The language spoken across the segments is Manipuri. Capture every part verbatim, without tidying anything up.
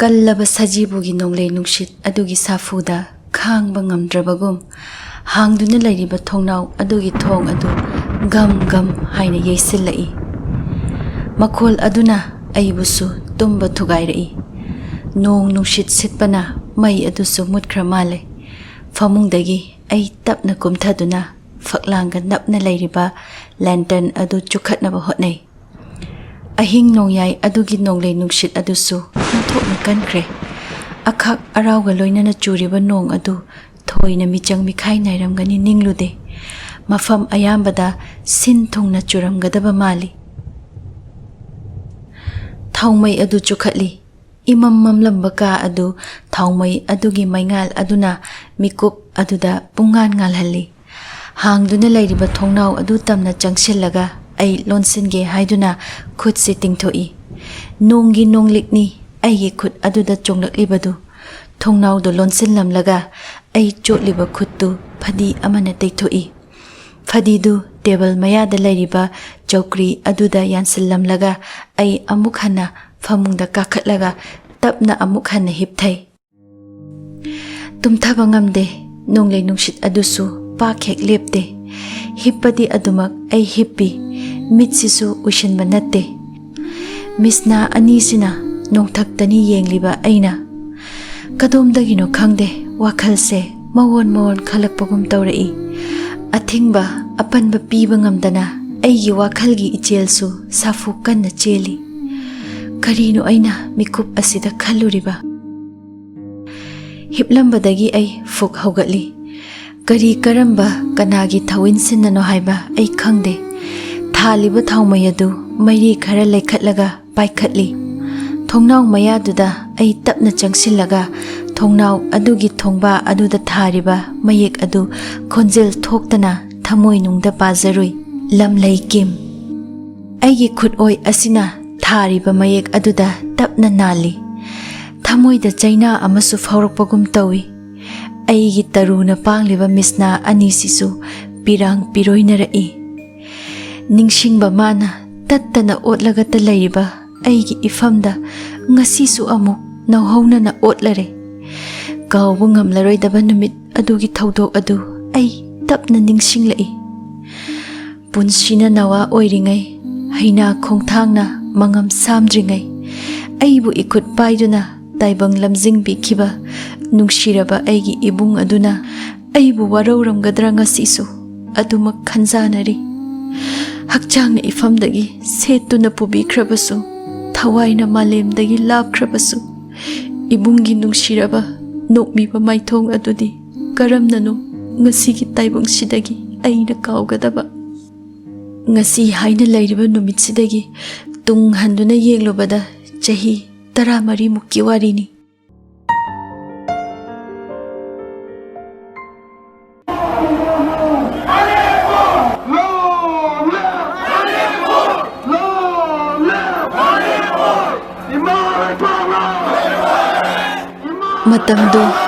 ꯀꯜꯂꯕ ꯁꯖꯤꯕꯨꯒꯤ ꯅꯣꯡꯂꯩ ꯅꯨꯡꯁꯤꯠ ꯑꯗꯨꯒꯤ ꯁꯥꯐꯨꯗ ꯈꯥꯡꯕ ꯉꯝꯗ꯭ꯔꯕꯒꯨꯝ, ꯍꯥꯡꯗꯨꯅ ꯂꯩꯔꯤꯕ ꯊꯣꯡꯅꯥꯎ ꯑꯗꯨꯒꯤ ꯊꯣꯡ ꯑꯗꯨ ꯒꯝ ꯒꯝ ꯍꯥꯏꯅ ꯌꯩꯁꯤꯜꯂꯛꯏ꯫ ꯃꯈꯣꯜ ꯑꯗꯨꯅ ꯑꯩꯕꯨꯁꯨ ꯇꯨꯝꯕ ꯊꯨꯒꯥꯏꯔꯛꯏ꯫ ꯅꯣꯡ ꯅꯨꯡꯁꯤꯠ ꯁꯤꯠꯄꯅ ꯃꯩ ꯑꯗꯨꯁꯨ ꯃꯨꯠꯈ꯭ꯔ ꯃꯥꯜꯂꯦ꯫ ꯐꯃꯨꯡꯗꯒꯤ ꯑꯩ ꯇꯞꯅ ꯀꯨꯝꯊꯗꯨꯅ ꯐꯛꯂꯥꯡꯒ ꯅꯞꯅ ꯂꯩꯔꯤꯕ ꯂꯦꯟꯇꯔꯟ ꯑꯗꯨ ꯆꯨꯈꯠꯅꯕ ꯍꯣꯠꯅꯩ꯫ ꯑꯍꯤꯡ ꯅꯣꯡꯌꯥꯏ ꯑꯗꯨꯒꯤ ꯅꯣꯡꯂꯩ ꯅꯨꯡꯁꯤꯠ ꯑꯗꯨꯁꯨ ꯑꯣꯟꯊꯣꯛꯅ ꯀꯟꯈ꯭ꯔꯦ꯫ ꯑꯈꯥꯛ ꯑꯔꯥꯎꯒ ꯂꯣꯏꯅꯅ ꯆꯨꯔꯤꯕ ꯅꯣꯡ ꯑꯗꯨ ꯊꯣꯏꯅ ꯃꯤꯆꯪ ꯃꯤꯈꯥꯏ ꯅꯥꯏꯔꯝꯒꯅꯤ ꯅꯤꯡꯂꯨꯗꯦ꯫ ꯃꯐꯝ ꯑꯌꯥꯝꯕꯗ ꯁꯤꯟ ꯊꯨꯡꯅ ꯆꯨꯔꯝꯒꯗꯕ ꯃꯥꯜꯂꯤ꯫ ꯊꯥꯎꯃꯩ ꯑꯗꯨ ꯆꯨꯈꯠꯂꯤ꯫ ꯏꯃꯝ ꯃꯝꯂꯝꯕ ꯀꯥ ꯑꯗꯨ ꯊꯥꯎꯃꯩ ꯑꯗꯨꯒꯤ ꯃꯩꯉꯥꯜ ꯑꯗꯨꯅ ꯃꯤꯀꯨꯞ ꯑꯗꯨꯗ ꯄꯨꯡꯉꯥꯟ ꯉꯥꯜꯍꯜꯂꯤ꯫ ꯍꯥꯡꯗꯨꯅ ꯂꯩꯔꯤꯕ ꯊꯣꯡꯅꯥꯎ ꯑꯗꯨ ꯇꯝꯅ ꯆꯪꯁꯤꯜꯂꯒ ꯑꯩ ꯂꯣꯟꯁꯤꯟꯒꯦ ꯍꯥꯏꯗꯨꯅ ꯈꯨꯠꯁꯤ ꯇꯤꯡꯊꯣꯛꯏ꯫ ꯅꯣꯡꯒꯤ ꯅꯣꯡꯂꯤꯛꯅꯤ ꯑꯩꯒꯤ ꯈꯨꯠ ꯑꯗꯨꯗ ꯆꯣꯡꯂꯛꯂꯤꯕꯗꯨ꯫ ꯊꯣꯡꯅꯥꯎꯗꯨ ꯂꯣꯟꯁꯤꯜꯂꯝꯂꯒ ꯑꯩ ꯆꯣꯠꯂꯤꯕ ꯈꯨꯠꯇꯨ ꯐꯗꯤ ꯑꯃꯅ ꯇꯩꯊꯣꯛꯏ꯫ ꯐꯗꯤꯗꯨ ꯇꯦꯕꯜ ꯃꯌꯥꯗ ꯂꯩꯔꯤꯕ ꯆꯧꯀ꯭ꯔꯤ ꯑꯗꯨꯗ ꯌꯥꯟꯁꯤꯜꯂꯝꯂꯒ ꯑꯩ ꯑꯃꯨꯛ ꯍꯟꯅ ꯐꯃꯨꯡꯗ ꯀꯥꯈꯠꯂꯒ ꯇꯞꯅ ꯑꯃꯨꯛ ꯍꯟꯅ ꯍꯤꯞꯊꯩ꯫ ꯇꯨꯝꯊꯕ ꯉꯝꯗꯦ꯫ ꯅꯣꯡꯂꯩ ꯅꯨꯡꯁꯤꯠ ꯑꯗꯨꯁꯨ ꯄꯥꯛ ꯍꯦꯛ ꯂꯦꯞꯇꯦ꯫ ꯍꯤꯞꯄꯗꯤ ꯑꯗꯨꯃꯛ ꯑꯩ ꯍꯤꯞꯄꯤ꯫ ꯃꯤꯠꯁꯤꯁꯨ ꯎꯏꯁꯤꯟꯕ ꯅꯠꯇꯦ꯫ ꯃꯤꯁꯅꯥ ꯑꯅꯤꯁꯤꯅ ꯅꯣꯡꯊꯛꯇꯅꯤ ꯌꯦꯡꯂꯤꯕ ꯑꯩꯅ꯫ ꯀꯗꯣꯝꯗꯒꯤꯅꯣ ꯈꯪꯗꯦ, ꯋꯥꯈꯜꯁꯦ ꯃꯑꯣꯟ ꯃꯑꯣꯟ ꯈꯜꯂꯛꯄꯒꯨꯝ ꯇꯧꯔꯛꯏ꯫ ꯑꯊꯤꯡꯕ, ꯑꯄꯟꯕ ꯄꯤꯕ ꯉꯝꯗꯅ ꯑꯩꯒꯤ ꯋꯥꯈꯜꯒꯤ ꯏꯆꯦꯜꯁꯨ ꯁꯥꯐꯨ ꯀꯟꯅ ꯆꯦꯜꯂꯤ꯫ ꯀꯔꯤꯅꯣ ꯑꯩꯅ ꯃꯤꯀꯨꯞ ꯑꯁꯤꯗ ꯈꯜꯂꯨꯔꯤꯕ? ꯍꯤꯞꯂꯝꯕꯗꯒꯤ ꯑꯩ ꯐꯨꯛ ꯍꯧꯒꯠꯂꯤ꯫ ꯀꯔꯤ ꯀꯔꯝꯕ ꯀꯅꯥꯒꯤ ꯊꯧꯏꯟꯁꯤꯟꯅꯅꯣ ꯍꯥꯏꯕ ꯑꯩ ꯈꯪꯗꯦ꯫ ꯊꯥꯜꯂꯤꯕ ꯊꯥꯎꯃꯩ ꯑꯗꯨ ꯃꯩꯔꯤ ꯈꯔ ꯂꯩꯈꯠꯂꯒ ꯄꯥꯏꯈꯠꯂꯤ꯫ ꯊꯣꯡꯅꯥꯎ ꯃꯌꯥꯗꯨꯗ ꯑꯩ ꯇꯞꯅ ꯆꯪꯁꯤꯜꯂꯒ ꯊꯣꯡꯅꯥꯎ ꯑꯗꯨꯒꯤ ꯊꯣꯡꯕꯥ ꯑꯗꯨꯗ ꯊꯥꯔꯤꯕ ꯃꯌꯦꯛ ꯑꯗꯨ ꯈꯣꯟꯖꯦꯜ ꯊꯣꯛꯇꯅ ꯊꯃꯣꯏꯅꯨꯡꯗ ꯄꯥꯖꯔꯨꯏ꯫ ꯂꯝꯂꯩ ꯀꯤꯝ꯫ ꯑꯩꯒꯤ ꯈꯨꯠꯑꯣꯏ ꯑꯁꯤꯅ ꯊꯥꯔꯤꯕ ꯃꯌꯦꯛ ꯑꯗꯨꯗ ꯇꯞꯅ ꯅꯥꯜꯂꯤ꯫ ꯊꯃꯣꯏꯗ ꯆꯩꯅꯥ ꯑꯃꯁꯨ ꯐꯥꯎꯔꯛꯄꯒꯨꯝ ꯇꯧꯏ꯫ ꯑꯩꯒꯤ ꯇꯔꯨꯅ ꯄꯥꯡꯂꯤꯕ ꯃꯤꯁꯅꯥ ꯑꯅꯤꯁꯤꯁꯨ ꯄꯤꯔꯥꯡ ꯄꯤꯔꯣꯏꯅꯔꯛꯏ꯫ ꯅꯤꯡꯁꯤꯡꯕ ꯃꯥꯅ ꯇꯠꯇꯅ ꯑꯣꯠꯂꯒꯇ ꯂꯩꯔꯤꯕ ꯑꯩꯒꯤ ꯏꯐꯝꯗ ꯉꯁꯤꯁꯨ ꯑꯃꯨꯛ ꯅꯧꯍꯧꯅꯅ ꯑꯣꯠꯂꯔꯦ꯫ ꯀꯥꯎꯕ ꯉꯝꯂꯔꯣꯏꯗꯕ ꯅꯨꯃꯤꯠ ꯑꯗꯨꯒꯤ ꯊꯧꯗꯣꯛ ꯑꯗꯨ ꯑꯩ ꯇꯞꯅ ꯅꯤꯡꯁꯤꯡꯂꯛꯏ꯫ ꯄꯨꯟꯁꯤꯅ ꯅꯋꯥ ꯑꯣꯏꯔꯤꯉꯩ, ꯍꯩꯅꯥ ꯈꯣꯡꯊꯥꯡꯅ ꯃꯉꯝ ꯁꯥꯝꯗ꯭ꯔꯤꯉꯩ, ꯑꯩꯕꯨ ꯏꯈꯨꯠ ꯄꯥꯏꯗꯨꯅ ꯇꯥꯏꯕꯪ ꯂꯝꯖꯤꯡꯕꯤꯈꯤꯕ ꯅꯨꯡꯁꯤꯔꯕ ꯑꯩꯒꯤ ꯏꯕꯨꯡ ꯑꯗꯨꯅ ꯑꯩꯕꯨ ꯋꯥꯔꯧꯔꯝꯒꯗ꯭ꯔꯥ ꯉꯁꯤꯁꯨ ꯑꯗꯨꯃꯛ ꯈꯟꯖꯥꯅꯔꯤ꯫ ꯍꯛꯆꯥꯡꯅ ꯏꯐꯝꯗꯒꯤ ꯁꯦꯠꯇꯨꯅ ꯄꯨꯕꯤꯈ꯭ꯔꯕꯁꯨ, ꯊꯋꯥꯏꯅ ꯃꯥꯂꯦꯝꯗꯒꯤ ꯂꯥꯞꯈ꯭ꯔꯕꯁꯨ, ꯏꯕꯨꯡꯒꯤ ꯅꯨꯡꯁꯤꯔꯕ ꯅꯣꯛꯃꯤꯕ ꯃꯥꯏꯊꯣꯡ ꯑꯗꯨꯗꯤ ꯀꯔꯝꯅꯅꯣ ꯉꯁꯤꯒꯤ ꯇꯥꯏꯕꯪꯁꯤꯗꯒꯤ ꯑꯩꯅ ꯀꯥꯎꯒꯗꯕ? ꯉꯁꯤ ꯍꯥꯏꯅ ꯂꯩꯔꯤꯕ ꯅꯨꯃꯤꯠꯁꯤꯗꯒꯤ ꯇꯨꯡ ꯍꯟꯗꯨꯅ ꯌꯦꯡꯂꯨꯕꯗ ꯆꯍꯤ ꯇꯔꯥꯃꯔꯤꯃꯨꯛꯀꯤ ꯋꯥꯔꯤꯅꯤ꯫ ꯃꯇꯝꯗꯣ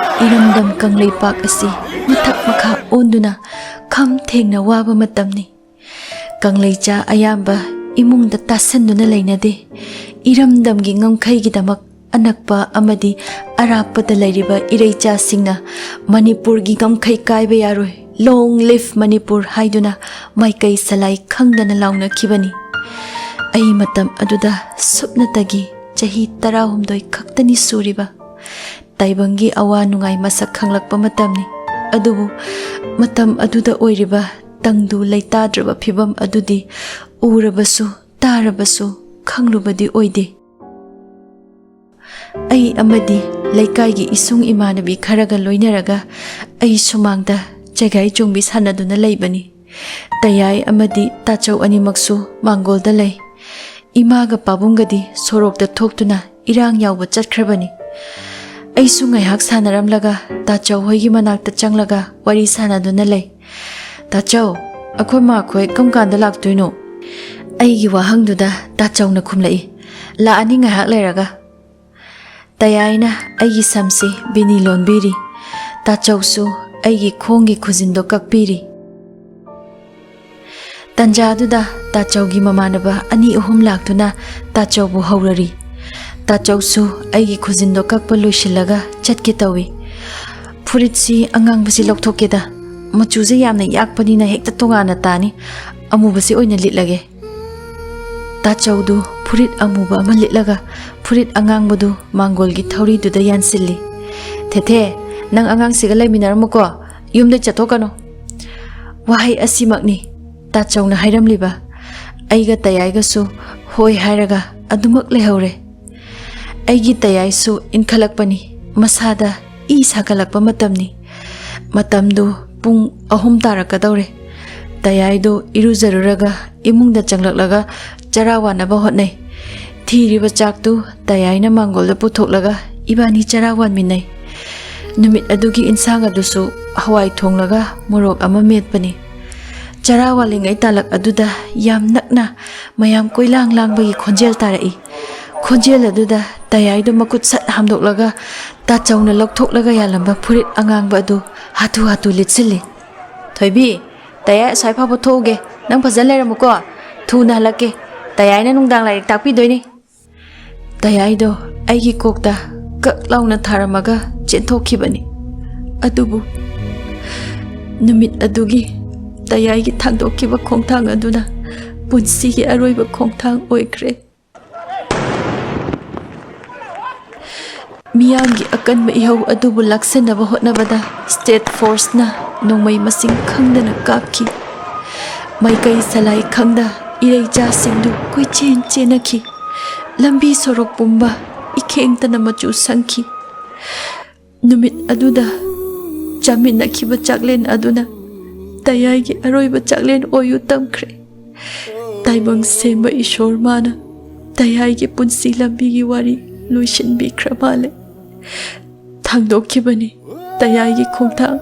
ꯏꯔꯝꯗꯝ ꯀꯪꯂꯩꯄꯥꯛ ꯑꯁꯤ ꯃꯊꯛ ꯃꯈꯥ ꯑꯣꯟꯗꯨꯅ ꯈꯝ ꯊꯦꯡꯅ ꯋꯥꯕ ꯃꯇꯝꯅꯤ꯫ ꯀꯪꯂꯩꯆꯥ ꯑꯌꯥꯝꯕ ꯏꯃꯨꯡꯗ ꯇꯥꯁꯟꯗꯨꯅ ꯂꯩꯅꯗꯦ꯫ ꯏꯔꯝꯗꯝꯒꯤ ꯉꯝꯈꯩꯒꯤꯗꯃꯛ ꯑꯅꯛꯄ ꯑꯃꯗꯤ ꯑꯔꯥꯞꯄꯗ ꯂꯩꯔꯤꯕ ꯏꯔꯩꯆꯥꯁꯤꯡꯅ ꯃꯅꯤꯄꯨꯔꯒꯤ ꯉꯝꯈꯩ ꯀꯥꯏꯕ ꯌꯥꯔꯣꯏ, "Long live ꯃꯅꯤꯄꯨꯔ" ꯍꯥꯏꯗꯨꯅ ꯃꯥꯏꯀꯩ ꯁꯂꯥꯏ ꯈꯪꯗꯅ ꯂꯥꯎꯅꯈꯤꯕꯅꯤ꯫ ꯑꯩ ꯃꯇꯝ ꯑꯗꯨꯗ ꯁꯨꯞꯅꯇꯒꯤ ꯆꯍꯤ ꯇꯔꯥꯍꯨꯝꯗꯣꯏ ꯈꯛꯇꯅꯤ ꯁꯨꯔꯤꯕ꯫ ꯇꯥꯏꯕꯪꯒꯤ ꯑꯋꯥ ꯅꯨꯡꯉꯥꯏ ꯃꯁꯛ ꯈꯪꯂꯛꯄ ꯃꯇꯝꯅꯤ꯫ ꯑꯗꯨꯕꯨ ꯃꯇꯝ ꯑꯗꯨꯗ ꯑꯣꯏꯔꯤꯕ ꯇꯪꯗꯨ ꯂꯩꯇꯥꯗ꯭ꯔꯕ ꯐꯤꯕꯝ ꯑꯗꯨꯗꯤ ꯎꯔꯕꯁꯨ, ꯇꯥꯔꯕꯁꯨ ꯈꯪꯂꯨꯕꯗꯤ ꯑꯣꯏꯗꯦ꯫ ꯑꯩ ꯑꯃꯗꯤ ꯂꯩꯀꯥꯏꯒꯤ ꯏꯁꯨꯡ ꯏꯃꯥꯟꯅꯕꯤ ꯈꯔꯒ ꯂꯣꯏꯅꯔꯒ ꯑꯩ ꯁꯨꯃꯥꯡꯗ ꯆꯦꯒꯥꯏ ꯆꯣꯡꯕꯤ ꯁꯥꯟꯅꯗꯨꯅ ꯂꯩꯕꯅꯤ꯫ ꯇꯌꯥꯏ ꯑꯃꯗꯤ ꯇꯥꯆꯧ ꯑꯅꯤꯃꯛꯁꯨ ꯃꯥꯡꯒꯣꯜꯗ ꯂꯩ꯫ ꯏꯃꯥꯒ ꯄꯥꯕꯨꯡꯒꯗꯤ ꯁꯣꯔꯣꯛꯇ ꯊꯣꯛꯇꯨꯅ ꯏꯔꯥꯡ ꯌꯥꯎꯕ ꯆꯠꯈ꯭ꯔꯕꯅꯤ꯫ ꯑꯩꯁꯨ ꯉꯥꯏꯍꯥꯛ ꯁꯥꯟꯅꯔꯝꯂꯒ ꯇꯥꯆꯧ ꯍꯣꯏꯒꯤ ꯃꯅꯥꯛꯇ ꯆꯪꯂꯒ ꯋꯥꯔꯤ ꯁꯥꯟꯅꯗꯨꯅ ꯂꯩ꯫ "ꯇꯥꯆꯧ, ꯑꯩꯈꯣꯏ ꯃꯥꯈꯣꯏ ꯀꯔꯝ ꯀꯥꯟꯗ ꯂꯥꯛꯇꯣꯏꯅꯣ?" ꯑꯩꯒꯤ ꯋꯥꯍꯪꯗꯨꯗ ꯇꯥꯆꯧꯅ ꯈꯨꯝꯂꯛꯏ, "ꯂꯥꯛꯑꯅꯤ ꯉꯥꯏꯍꯥꯛ ꯂꯩꯔꯒ"꯫ ꯇꯌꯥꯏꯅ ꯑꯩꯒꯤ ꯁꯝꯁꯤ ꯕꯤꯅꯤ ꯂꯣꯟꯕꯤꯔꯤ꯫ ꯇꯥꯆꯧꯁꯨ ꯑꯩꯒꯤ ꯈꯣꯡꯒꯤ ꯈꯨꯖꯤꯟꯗꯣ ꯀꯛꯄꯤꯔꯤ꯫ ꯇꯟꯖꯥꯗꯨꯗ ꯇꯥꯆꯧꯒꯤ ꯃꯃꯥꯟꯅꯕ ꯑꯅꯤ ꯑꯍꯨꯝ ꯂꯥꯛꯇꯨꯅ ꯇꯥꯆꯧꯕꯨ ꯍꯧꯔꯔꯤ꯫ ꯇꯥꯆꯧꯁꯨ ꯑꯩꯒꯤ ꯈꯨꯖꯤꯟꯗꯣ ꯀꯛꯄ ꯂꯣꯏꯁꯤꯜꯂꯒ ꯆꯠꯀꯦ ꯇꯧꯏ꯫ "ꯐꯨꯔꯤꯠꯁꯤ ꯑꯉꯥꯡꯕꯁꯤ ꯂꯧꯊꯣꯛꯀꯦꯗ, ꯃꯆꯨꯁꯦ ꯌꯥꯝꯅ ꯌꯥꯛꯄꯅꯤꯅ ꯍꯦꯛꯇ ꯇꯣꯉꯥꯟꯅ ꯇꯥꯅꯤ, ꯑꯃꯨꯕꯁꯤ ꯑꯣꯏꯅ ꯂꯤꯠꯂꯒꯦ"꯫ ꯇꯥꯆꯧꯗꯨ ꯐꯨꯔꯤꯠ ꯑꯃꯨꯕ ꯑꯃ ꯂꯤꯠꯂꯒ ꯐꯨꯔꯤꯠ ꯑꯉꯥꯡꯕꯗꯨ ꯃꯥꯡꯒꯣꯜꯒꯤ ꯊꯧꯔꯤꯗꯨꯗ ꯌꯥꯟꯁꯤꯜꯂꯤ꯫ "ꯊꯦꯊꯦ, ꯅꯪ ꯑꯉꯥꯡꯁꯤꯒ ꯂꯩꯃꯤꯟꯅꯔꯝꯃꯨꯀꯣ, ꯌꯨꯝꯗꯩ ꯆꯠꯊꯣꯛꯀꯅꯨ"꯫ ꯋꯥꯍꯩ ꯑꯁꯤꯃꯛꯅꯤ ꯇꯥꯆꯧꯅ ꯍꯥꯏꯔꯝꯂꯤꯕ꯫ ꯑꯩꯒ ꯇꯌꯥꯏꯒꯁꯨ ꯍꯣꯏ ꯍꯥꯏꯔꯒ ꯑꯗꯨꯃꯛ ꯂꯩꯍꯧꯔꯦ꯫ ꯑꯩꯒꯤ ꯇꯌꯥꯏꯁꯨ ꯏꯟꯈꯠꯂꯛꯄꯅꯤ, ꯃꯁꯥꯗ ꯏ ꯁꯥꯒꯠꯂꯛꯄ ꯃꯇꯝꯅꯤ꯫ ꯃꯇꯝꯗꯨ ꯄꯨꯡ ꯑꯍꯨꯝ ꯇꯥꯔꯛꯀꯗꯧꯔꯦ꯫ ꯇꯌꯥꯏꯗꯨ ꯏꯔꯨꯖꯔꯨꯔꯒ ꯏꯃꯨꯡꯗ ꯆꯪꯂꯛꯂꯒ ꯆꯔꯥ ꯋꯥꯅꯕ ꯍꯣꯠꯅꯩ꯫ ꯊꯤꯔꯤꯕ ꯆꯥꯛꯇꯨ ꯇꯌꯥꯏꯅ ꯃꯥꯡꯒꯣꯜꯗ ꯄꯨꯊꯣꯛꯂꯒ ꯏꯕꯥꯅꯤ ꯆꯔꯥ ꯋꯥꯟꯃꯤꯟꯅꯩ꯫ ꯅꯨꯃꯤꯠ ꯑꯗꯨꯒꯤ ꯏꯟꯁꯥꯡ ꯑꯗꯨꯁꯨ ꯍꯋꯥꯏ ꯊꯣꯡꯂꯒ ꯃꯣꯔꯣꯛ ꯑꯃ ꯃꯦꯠꯄꯅꯤ꯫ ꯆꯔꯥ ꯋꯥꯠꯂꯤꯉꯩ ꯇꯥꯂꯛ ꯑꯗꯨꯗ ꯌꯥꯝ ꯅꯛꯅ ꯃꯌꯥꯝ ꯀꯣꯏꯂꯥꯡ ꯂꯥꯡꯕꯒꯤ ꯈꯣꯟꯖꯦꯜ ꯇꯥꯔꯛꯏ꯫ ꯈꯣꯟꯖꯦꯜ ꯑꯗꯨꯗ ꯇꯌꯥꯏꯗꯨ ꯃꯈꯨꯠ ꯁꯠ ꯍꯥꯝꯗꯣꯛꯂꯒ ꯇꯥꯆꯧꯅ ꯂꯧꯊꯣꯛꯂꯒ ꯌꯥꯜꯂꯝꯕ ꯐꯨꯔꯤꯠ ꯑꯉꯥꯡꯕ ꯑꯗꯨ ꯍꯥꯊꯨ ꯍꯥꯊꯨ ꯂꯤꯠꯁꯤꯜꯂꯤ꯫ "ꯊꯣꯏꯕꯤ, ꯇꯌꯥꯏ ꯑꯁ꯭ꯋꯥꯏ ꯐꯥꯎꯕ ꯊꯣꯛꯎꯒꯦ, ꯅꯪ ꯐꯖꯅ ꯂꯩꯔꯝꯃꯨꯀꯣ, ꯊꯨꯅ ꯍꯜꯂꯛꯀꯦ, ꯇꯌꯥꯏꯅ ꯅꯨꯡꯗꯥꯡ ꯂꯥꯏꯔꯤꯛ ꯇꯥꯛꯄꯤꯗꯣꯏꯅꯤ"꯫ ꯇꯌꯥꯏꯗꯣ ꯑꯩꯒꯤ ꯀꯣꯛꯇ ꯀꯛ ꯂꯥꯎꯅ ꯊꯥꯔꯝꯃꯒ ꯆꯦꯟꯊꯣꯛꯈꯤꯕꯅꯤ꯫ ꯑꯗꯨꯕꯨ ꯅꯨꯃꯤꯠ ꯑꯗꯨꯒꯤ ꯇꯌꯥꯏꯒꯤ ꯊꯥꯡꯗꯣꯛꯈꯤꯕ ꯈꯣꯡꯊꯥꯡ ꯑꯗꯨꯅ ꯄꯨꯟꯁꯤꯒꯤ ꯑꯔꯣꯏꯕ ꯈꯣꯡꯊꯥꯡ ꯑꯣꯏꯈ꯭ꯔꯦ꯫ ꯃꯤꯌꯥꯝꯒꯤ ꯑꯀꯟꯕ ꯏꯍꯧ ꯑꯗꯨꯕꯨ ꯂꯥꯛꯁꯤꯟꯅꯕ ꯍꯣꯠꯅꯕꯗ ꯁ꯭ꯇꯦꯠ ꯐꯣꯔꯁꯅ ꯅꯣꯡꯃꯩ ꯃꯁꯤꯡ ꯈꯪꯗꯅ ꯀꯥꯞꯈꯤ꯫ ꯃꯥꯏꯀꯩ ꯁꯂꯥꯏ ꯈꯪꯗ ꯏꯔꯩꯆꯥꯁꯤꯡꯗꯨ ꯀꯣꯏꯆꯦꯟ ꯆꯦꯟꯅꯈꯤ꯫ ꯂꯝꯕꯤ ꯁꯣꯔꯣꯛ ꯄꯨꯝꯕ ꯏꯈꯦꯡꯇꯅ ꯃꯆꯨ ꯁꯪꯈꯤ꯫ ꯅꯨꯃꯤꯠ ꯑꯗꯨꯗ ꯆꯥꯃꯤꯟꯅꯈꯤꯕ ꯆꯥꯛꯂꯦꯟ ꯑꯗꯨꯅ ꯇꯌꯥꯏꯒꯤ ꯑꯔꯣꯏꯕ ꯆꯥꯛꯂꯦꯟ ꯑꯣꯏꯌꯨ ꯇꯝꯈ꯭ꯔꯦ꯫ ꯇꯥꯏꯕꯪ ꯁꯦꯝꯕ ꯏꯁꯣꯔ ꯃꯥꯅ ꯇꯌꯥꯏꯒꯤ ꯄꯨꯟꯁꯤ ꯂꯝꯕꯤꯒꯤ ꯋꯥꯔꯤ ꯂꯣꯏꯁꯤꯟꯕꯤꯈ꯭ꯔ ꯃꯥꯜꯂꯦ꯫ ꯊꯥꯡꯗꯣꯛꯈꯤꯕꯅꯤ ꯇꯌꯥꯏꯒꯤ ꯈꯣꯡꯊꯥꯡ꯫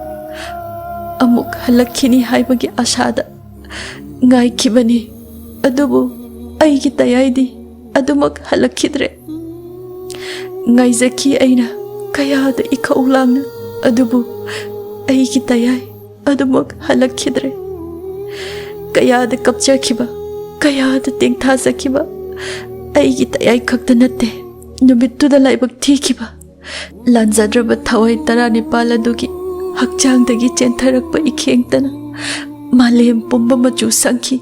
ꯑꯃꯨꯛ ꯍꯜꯂꯛꯈꯤꯅꯤ ꯍꯥꯏꯕꯒꯤ ꯑꯁꯥꯗ ꯉꯥꯏꯈꯤꯕꯅꯤ꯫ ꯑꯗꯨꯕꯨ ꯑꯩꯒꯤ ꯇꯌꯥꯏꯗꯤ ꯑꯗꯨꯃꯛ ꯍꯜꯂꯛꯈꯤꯗ꯭ꯔꯦ꯫ ꯉꯥꯏꯖꯈꯤ ꯑꯩꯅ ꯀꯌꯥꯗ ꯏꯈꯧ ꯂꯥꯡꯅ, ꯑꯗꯨꯕꯨ ꯑꯩꯒꯤ ꯇꯌꯥꯏ ꯑꯗꯨꯃꯛ ꯍꯜꯂꯛꯈꯤꯗ꯭ꯔꯦ꯫ ꯀꯌꯥꯗ ꯀꯞꯆꯈꯤꯕ, ꯀꯌꯥꯗ ꯇꯦꯡꯊꯥꯖꯈꯤꯕ ꯑꯩꯒꯤ ꯇꯌꯥꯏ ꯈꯛꯇ ꯅꯠꯇꯦ, ꯅꯨꯃꯤꯠꯇꯨꯗ ꯂꯥꯏꯕꯛ ꯊꯤꯈꯤꯕ ꯂꯥꯟꯖꯗ꯭ꯔꯕ ꯊꯋꯥꯏ ꯇꯔꯥꯅꯤꯄꯥꯜ ꯑꯗꯨꯒꯤ ꯍꯛꯆꯥꯡꯗꯒꯤ ꯆꯦꯟꯊꯔꯛꯄ ꯏꯈꯦꯡꯇꯅ ꯃꯥꯂꯦꯝ ꯄꯨꯝꯕ ꯃꯆꯨ ꯁꯪꯈꯤ꯫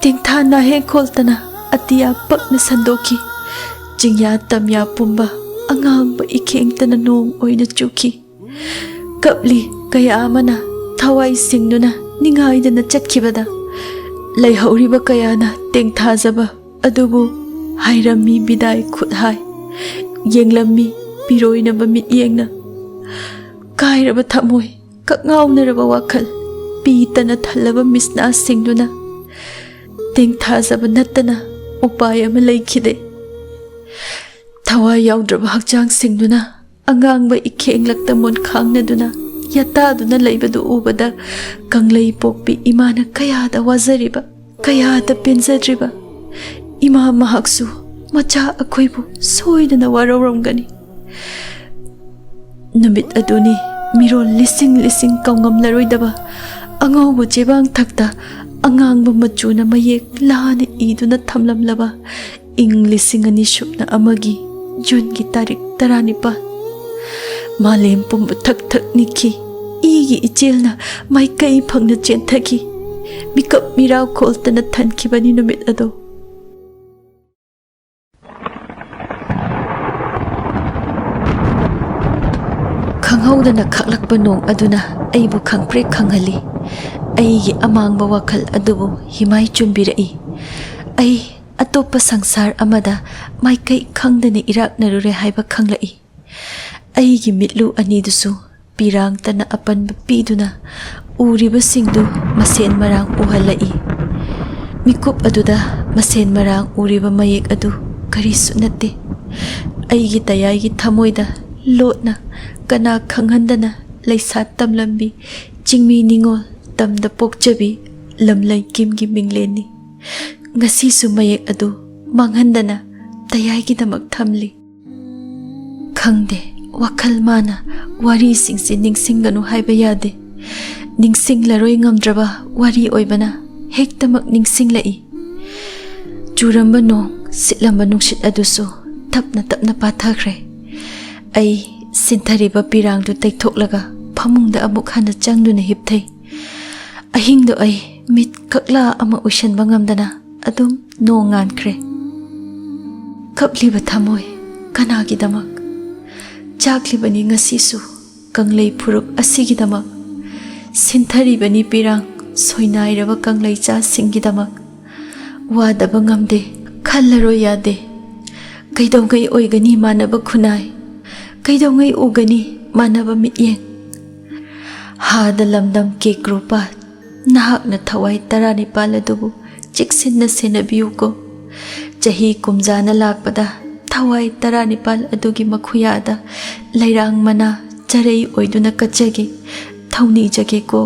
ꯇꯦꯡꯊꯥ ꯅꯥꯍꯦꯛ ꯈꯣꯜꯇꯅ ꯑꯇꯤꯌꯥ ꯄꯛꯅ ꯁꯟꯗꯣꯛꯈꯤ꯫ ꯆꯤꯡꯌꯥ ꯇꯝꯌꯥ ꯄꯨꯝꯕ ꯑꯉꯥꯡꯕ ꯏꯈꯦꯡꯇꯅ ꯅꯣꯡ ꯑꯣꯏꯅ ꯆꯨꯈꯤ꯫ ꯀꯞꯂꯤ ꯀꯌꯥ ꯑꯃꯅ ꯊꯋꯥꯏ ꯁꯤꯡꯗꯨꯅ ꯅꯤꯡꯉꯥꯏꯗꯅ ꯆꯠꯈꯤꯕꯗ, ꯂꯩꯍꯧꯔꯤꯕ ꯀꯌꯥꯅ ꯇꯦꯡꯊꯥꯖꯕ ꯑꯗꯨꯕꯨ ꯍꯥꯏꯔꯝꯃꯤ ꯕꯤꯗꯥꯏ ꯈꯨꯠꯍꯥꯏ, ꯌꯦꯡꯂꯝꯃꯤ ꯄꯤꯔꯣꯏꯅꯕ ꯃꯤꯠꯌꯦꯡꯅ꯫ ꯀꯥꯏꯔꯕ ꯊꯃꯣꯏ, ꯀꯛꯉꯥꯎꯅꯔꯕ ꯋꯥꯈꯜ, ꯄꯤꯇꯅ ꯊꯜꯂꯕ ꯃꯤꯠꯁꯅꯥꯁꯤꯡꯗꯨꯅ ꯇꯦꯡꯊꯥꯖꯕ ꯅꯠꯇꯅ ꯎꯄꯥꯏ ꯑꯃ ꯂꯩꯈꯤꯗꯦ꯫ ꯊꯋꯥꯏ ꯌꯥꯎꯗ꯭ꯔꯕ ꯍꯛꯆꯥꯡꯁꯤꯡꯗꯨꯅ ꯑꯉꯥꯡꯕ ꯏꯈꯦꯡꯂꯛꯇ ꯃꯣꯟꯈꯥꯡꯅꯗꯨꯅ ꯌꯥꯇꯥꯗꯨꯅ ꯂꯩꯕꯗꯨ ꯎꯕꯗ, ꯀꯪꯂꯩ ꯄꯣꯛꯄꯤ ꯏꯃꯥꯅ ꯀꯌꯥꯗ ꯋꯥꯖꯔꯤꯕ, ꯀꯌꯥꯗ ꯄꯦꯟꯖꯗ꯭ꯔꯤꯕ꯫ ꯏꯃꯥ ꯃꯍꯥꯛꯁꯨ ꯃꯆꯥ ꯑꯩꯈꯣꯏꯕꯨ ꯁꯣꯏꯗꯅ ꯋꯥꯔꯧꯔꯝꯒꯅꯤ꯫ ꯅꯨꯃꯤꯠ ꯑꯗꯨꯅꯤ ꯃꯤꯔꯣꯜ ꯂꯤꯁꯤꯡ ꯂꯤꯁꯤꯡ ꯀꯧꯉꯝꯂꯔꯣꯏꯗꯕ ꯑꯉꯧꯕ ꯆꯦꯕꯥꯡ ꯊꯛꯇ ꯑꯉꯥꯡꯕ ꯃꯆꯨꯅ ꯃꯌꯦꯛ ꯂꯥꯅ ꯏꯗꯨꯅ ꯊꯝꯂꯝꯂꯕ ꯏꯪ ꯂꯤꯁꯤꯡ ꯑꯅꯤ ꯁꯨꯞꯅ ꯑꯃꯒꯤ ꯖꯨꯟꯒꯤ ꯇꯥꯔꯤꯛ ꯇꯔꯥꯅꯤꯄꯥꯜ꯫ ꯃꯥꯂꯦꯝ ꯄꯨꯝꯕ ꯊꯛ ꯊꯛ ꯅꯤꯛꯈꯤ꯫ ꯏꯒꯤ ꯏꯆꯦꯜꯅ ꯃꯥꯏꯀꯩ ꯐꯪꯅ ꯆꯦꯟꯊꯈꯤ꯫ ꯃꯤꯀꯞ ꯃꯤꯔꯥꯎ ꯈꯣꯜꯇꯅ ꯊꯟꯈꯤꯕꯅꯤ ꯅꯨꯃꯤꯠ ꯑꯗꯣ꯫ ꯈꯪꯍꯧꯗꯅ ꯈꯥꯛꯂꯛꯄ ꯅꯣꯡ ꯑꯗꯨꯅ ꯑꯩꯕꯨ ꯈꯪꯄ꯭ꯔꯦꯛ ꯈꯪꯍꯜꯂꯤ꯫ ꯑꯩꯒꯤ ꯑꯃꯥꯡꯕ ꯋꯥꯈꯜ ꯑꯗꯨꯕꯨ ꯍꯤꯃꯥꯏ ꯆꯨꯝꯕꯤꯔꯛꯏ꯫ ꯑꯩ ꯑꯇꯣꯞꯄ ꯁꯪꯁꯥꯔ ꯑꯃꯗ ꯃꯥꯏꯀꯩ ꯈꯪꯗꯅ ꯏꯔꯥꯛꯅꯔꯨꯔꯦ ꯍꯥꯏꯕ ꯈꯪꯂꯛꯏ꯫ ꯑꯩꯒꯤ ꯃꯤꯠꯂꯨ ꯑꯅꯤꯗꯨꯁꯨ ꯄꯤꯔꯥꯡꯇꯅ ꯑꯄꯟꯕ ꯄꯤꯗꯨꯅ ꯎꯔꯤꯕꯁꯤꯡꯗꯨ ꯃꯁꯦꯟ ꯃꯔꯥꯡ ꯎꯍꯜꯂꯛꯏ꯫ ꯃꯤꯀꯨꯞ ꯑꯗꯨꯗ ꯃꯁꯦꯟ ꯃꯔꯥꯡ ꯎꯔꯤꯕ ꯃꯌꯦꯛ ꯑꯗꯨ ꯀꯔꯤꯁꯨ ꯅꯠꯇꯦ꯫ ꯑꯩꯒꯤ ꯇꯌꯥꯏꯒꯤ ꯊꯃꯣꯏꯗ ꯂꯣꯠꯅ ꯀꯅꯥ ꯈꯪꯍꯟꯗꯅ ꯂꯩꯁꯥ ꯇꯝꯂꯝꯕꯤ ꯆꯤꯡꯃꯤ ꯅꯤꯉꯣꯜ ꯇꯝꯗ ꯄꯣꯛꯆꯕꯤ ꯂꯝꯂꯩ ꯀꯤꯝꯒꯤ ꯃꯤꯡꯂꯦꯟꯅꯤ꯫ ꯉꯁꯤꯁꯨ ꯃꯌꯦꯛ ꯑꯗꯨ ꯃꯥꯡꯍꯟꯗꯅ ꯇꯌꯥꯏꯒꯤꯗꯃꯛ ꯊꯝꯂꯤ꯫ ꯈꯪꯗꯦ, ꯋꯥꯈꯜ ꯃꯥꯅ ꯋꯥꯔꯤꯁꯤꯡꯁꯤ ꯅꯤꯡꯁꯤꯡꯒꯅꯨ ꯍꯥꯏꯕ ꯌꯥꯗꯦ꯫ ꯅꯤꯡꯁꯤꯡꯂꯔꯣꯏ ꯉꯝꯗ꯭ꯔꯕ ꯋꯥꯔꯤ ꯑꯣꯏꯕꯅ ꯍꯦꯛꯇꯃꯛ ꯅꯤꯡꯁꯤꯡꯂꯛꯏ꯫ ꯆꯨꯔꯝꯕ ꯅꯣꯡ, ꯁꯤꯠꯂꯝꯕ ꯅꯨꯡꯁꯤꯠ ꯑꯗꯨꯁꯨ ꯇꯞꯅ ꯇꯞꯅ ꯄꯥꯊꯈ꯭ꯔꯦ꯫ ꯑꯩ ꯁꯤꯟꯊꯔꯤꯕ ꯄꯤꯔꯥꯡꯗꯨ ꯇꯩꯊꯣꯛꯂꯒ ꯐꯃꯨꯡꯗ ꯑꯃꯨꯛ ꯍꯟꯅ ꯆꯪꯗꯨꯅ ꯍꯤꯞꯊꯩ꯫ ꯑꯍꯤꯡꯗꯣ ꯑꯩ ꯃꯤꯠ ꯀꯛꯂꯥ ꯑꯃ ꯎꯏꯁꯟꯕ ꯉꯝꯗꯅ ꯑꯗꯨꯝ ꯅꯣꯡ ꯉꯥꯟꯈ꯭ꯔꯦ꯫ ꯀꯞꯂꯤꯕ ꯊꯃꯣꯏ ꯀꯅꯥꯒꯤꯗꯃꯛ? ꯆꯥꯛꯂꯤꯕꯅꯤ ꯉꯁꯤꯁꯨ ꯀꯪꯂꯩ ꯐꯨꯔꯨꯞ ꯑꯁꯤꯒꯤꯗꯃꯛ꯫ ꯁꯤꯟꯊꯔꯤꯕꯅꯤ ꯄꯤꯔꯥꯡ ꯁꯣꯏꯅꯥꯏꯔꯕ ꯀꯪꯂꯩꯆꯥꯁꯤꯡꯒꯤꯗꯃꯛ꯫ ꯋꯥꯗꯕ ꯉꯝꯗꯦ, ꯈꯜꯂꯔꯣꯏ ꯌꯥꯗꯦ꯫ ꯀꯩꯗꯧꯉꯩ ꯑꯣꯏꯒꯅꯤ ꯃꯥꯟꯅꯕ ꯈꯨꯟꯅꯥꯏ? ꯀꯩꯗꯧꯉꯩ ꯎꯒꯅꯤ ꯃꯥꯟꯅꯕ ꯃꯤꯠꯌꯦꯡ? ꯍꯥꯗ ꯂꯝꯗꯝ ꯀꯦꯀ꯭ꯔꯨꯄꯥ, ꯅꯍꯥꯛꯅ ꯊꯋꯥꯏ ꯇꯔꯥꯅꯤꯄꯥꯜ ꯑꯗꯨꯕꯨ ꯆꯦꯛꯁꯤꯟꯅ ꯁꯦꯟꯅꯕꯤꯌꯨꯀꯣ꯫ ꯆꯍꯤ ꯀꯨꯝꯖꯥꯅ ꯂꯥꯛꯄꯗ ꯊꯋꯥꯏ ꯇꯔꯥꯅꯤꯄꯥꯜ ꯑꯗꯨꯒꯤ ꯃꯈꯨꯌꯥꯗ ꯂꯩꯔꯥꯡ ꯃꯅꯥ ꯆꯔꯩ ꯑꯣꯏꯗꯨꯅ ꯀꯠꯆꯒꯦ, ꯊꯧꯅꯤꯖꯒꯦꯀꯣ꯫